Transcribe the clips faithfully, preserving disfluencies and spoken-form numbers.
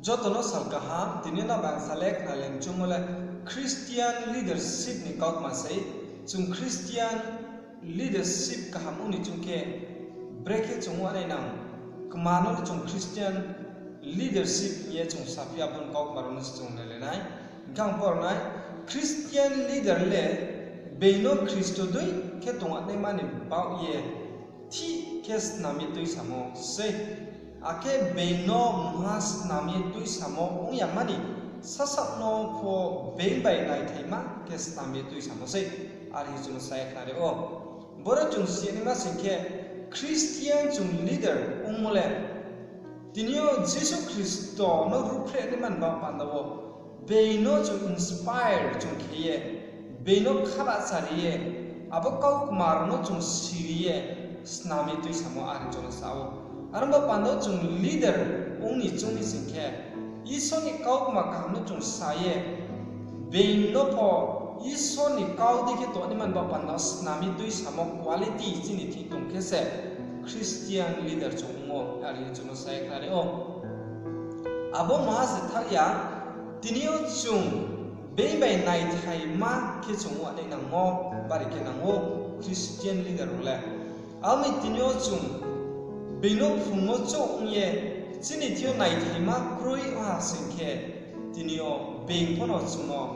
Joto no sal kaham, tini yo no bangsa le khnalai choungmo le Christian leadership ni kautma sei. Chung Christian leadership kaham ong ni choung khe, brekhe chung uanai nang, kma no le chung Christian leadership hing ye chung saphi, abo ni kautma rao no se chung nailai nai. Hing khe ang poro nai, Christian leader le being no Khristo dei khe tongnaima ni baoh ye thih khe snam ye tuisamo sei. Akhe being no mungha snam ye tuisamo ong ya mani, sasaoh no pho being bai naithaima khe snam ye tuisamo sei, are hing chung no sa ye khnari ou. Boro chung sinaima sing khe, Christian chung leader ongmo le, tini yo Jisu Khristo no ruhphrehnaima ni baoh panda wo, being no chung inspire chung khe ye, being no khabahchari ye, abo kautma rao no chung siri ye, snam ye tuisamo are chung no sa ou. Aro ni baoh panda wo chung leader ong ni choung ni sing khe, Isor ni kautma kaham no chung sa ye, being no pho Isor ni kau dei khe tongnaima ni baoh panda wo snam ye tuisamo quality chini thing tong khe se Christian leader chung ongmo, are hing chung no sa ye khnari ou. Abo maha se thaoh ya, tini yo chung being bai naithaima khe chung uanai nangmo, bari khe nang ou Christian leader rao le. Abo ni tini yo chung being no phrungmo chouh ong ye, chini thing yo naithaima kroi ong ha sing khe, tini yo being pho no chung no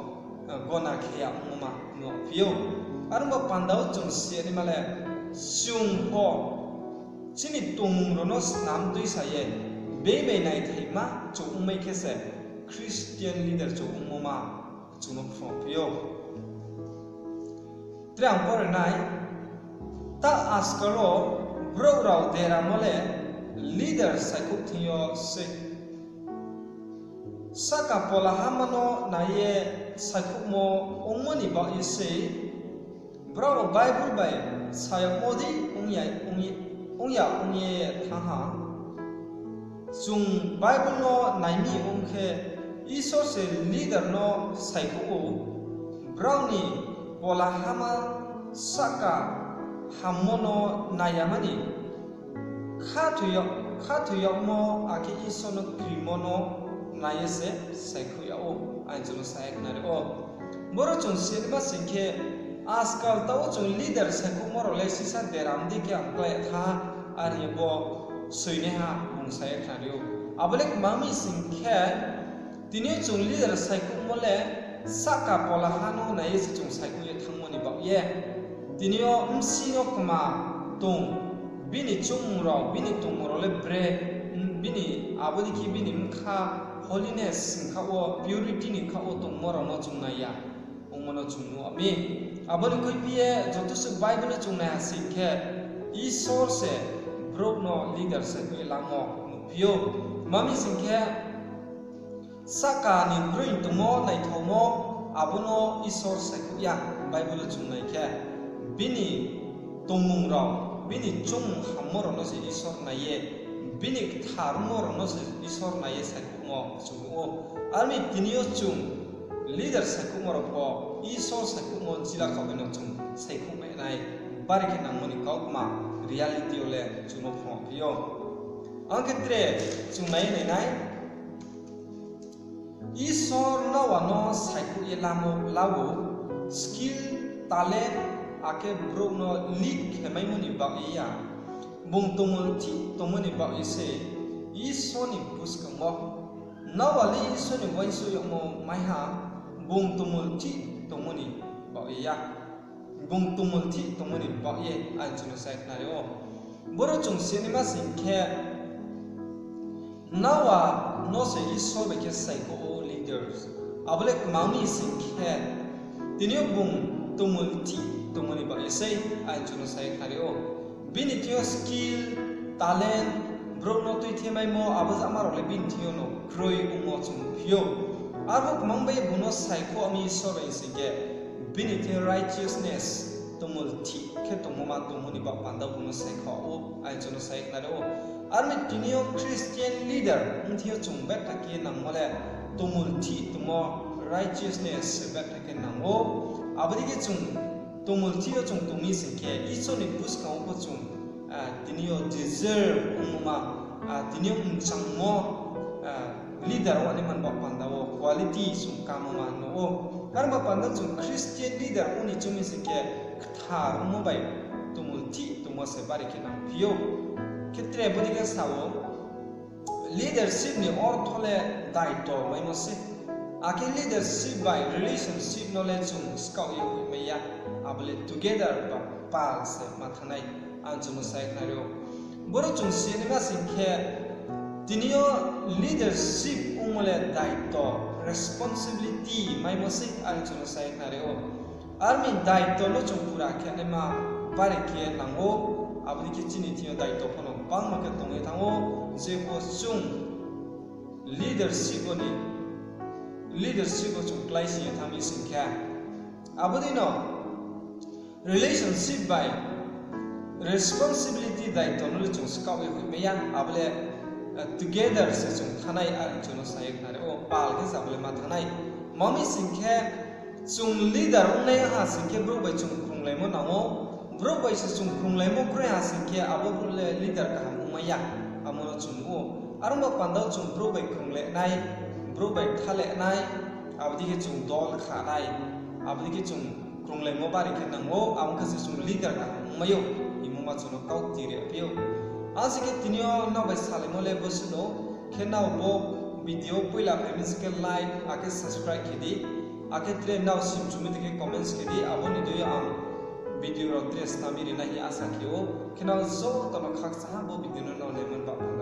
gona khe ya ongmo ma nuhphi ou. Aro ni baoh panda wo chung sinaima le, chung pho chini tongmung rao no snam tuisa ye, being bai naithaima chung ongmai khe se Christian leader chung ongmo ma chung no phrungphi ou. Tre ang pore nai, ta ajkal wo brouh rao deramo le leader saikhouh thing yo sei. Sahka polahama no nai ye saikhouhmo ongmo ni baoh ye sei, brao Bible bai sa yagmo dei ong ya, ong ya ong ye thanng ha. Chung Bible no nai mi ong khe, Isor se leader no saikhouh ou, brao ni polahama sahka hammo no nai ya mani, khathoi yag-, khathoi yagmo akhe Isor no krimo no nai ye se saikhouh yag ou, are chung no sa ye khnari ou. Boro chung sinaima sing khe, ajkal taoh wo chung leader saikhouhmo rao le sisa deram dei khe ang klái tha, are hing ye bo soinaiha bung sa ye khnari ou. Abo le kma mi sing khe, tini yo chung leader saikhouhmo le sahka polaha no nai ye se chung saikhouh ye thanngmo ni baoh ye. Tini yo bsing yo kma tong, bini choungmung rao, bini tongmung rao le bre, bini abo dei khe bini bkha holiness ni khaoh wo, purity ni khaoh wo tongmo rao no chung nai ya ongmo no chung nuh mi. Abo ni khuiphi ye joto suh Bible no chung nai ha sing khe, Isor se brouh no leader saikhouh ye lamo nuhphi ou. Tma mi sing khe, sahka ni kroi tongmo naithaomo, abo no Isor saikhouh ya. Bible wo chung nai khe, bini tongmung rao, bini choungmung hammo rao no se Isor nai ye, bini ktharmo rao no se Isor nai ye saikhouhmo chung nuh ou. Are mi tini yo chung leader saikhouhmo rao pho Isor saikhouhmo jila khaoh bai no chung saikhouh mai nai, bari khe nangmo ni kautma reality yo le chung no phrungphi ou. Ang khe tre chung nai nai nai. Isor Noa no saikhouh ye lamo, la ou, skill, talent, akhe brouh no lead khemaimo ni baoh ye ya. Bung tongmulthih tongmo ni baoh ye se Isor ni buskang wo. Noa le Isor ni uaingsouh yagmo maiha, bung tongmulthih tongmo ni baoh ye ya. Bung tongmulthih tongmo ni baoh ye, are chung no sa ye khnari ou. Boro chung sinaima sing khe, Noa no se Isor bai khe saikhouh ou leaders. Abo le kma mi sing khe, tini yo bung tongmulthih tongmo ni baoh ye sei, are chung no sa ye khnari ou. Bini thing yo skill, talent, brouh no tuithemaimo, abo jama rao le bini thing yo no kroi ongmo chung nuhphi ou. Arphuh kmang bai bung no saikhouh mi Isor bai sing khe, bini thing yo righteousness, tongmulthih khe tongmo ma tongmo ni baoh panda bung no saikhouh ou, are chung no sa ye khnari ou. Are mi tini yo Christian leader ong thing yo chung betha khe nangmo le, tongmulthih tongmo, righteousness se betha khe nang ou. Abo dei khe chung tongmulthih yo chung tong mi sing khe, Isor ni buskang wo pho chung, ah, tini yo deserve ongmo ma, ah, tini yo mchangmo, ah, Leader ong naima ni baoh panda wo quality chung kamo ma nuh ou. Aro ba panda chung Christian leader ong ni choung mi sing khe kthar ongmo bai tongmung thih tongmo se bari khe nangphi ou. Khe tre bodei khe sa ou, leadership ni ortho le daito maimo se. Akhe leadership bai relationship no le chung skaoh ye hoihmai ya, abo le together ba pal se ma thanng nai, ang chung no sa ye khnari ou. Boro chung si naima sing khe, tini yo leadership ongmo le daito, responsibility maimo se, ang chung no sa ye khnari ou. Aro ni daito no chung pura khe naima bari khe nang ou, abo dei khe chini thing yo daito pho no bangma khe tong ye thanng ou, jepho chung leadership wo ni, leadership wo chung kláising ye thanng mi sing khe, abo dei no relationship bai responsibility daito no le chung skaoh ye hoihmai ya, abo le together se chung thanng nai, ang chung no sa ye khnari ou, pal khe se abo le ma thanng nai. Ma mi sing khe, chung leader ongnai ha sing khe brouh bai chung krunglaimo nang ou, brouh bai se chung krunglaimo kroi ha sing khe abo brouh le leader kaham ongmai ya, amo no chung nuh ou. Aro ba panda wo chung brouh bai krungle nai, brouh bai thale nai, abo dei khe chung dol kha nai, abo dei khe chung krunglaimo bari khe nang ou, abo khe se chung leader kaham ongmai ou, hingmo ma chung no kau tire phi ou. Ase khe tini yo nrao bai salaimo le bo se no, khe nrao bo video poila phai mi sing khe like akhe subscribe khe di, akhe tre nrao simchumi di khe comments khe di, abo ni dei yo ang video rao tre snam ye ri nai hing asa khe ou. Khe nrao joto no khakchang ha bo video no nrao naimo ni baoh panda.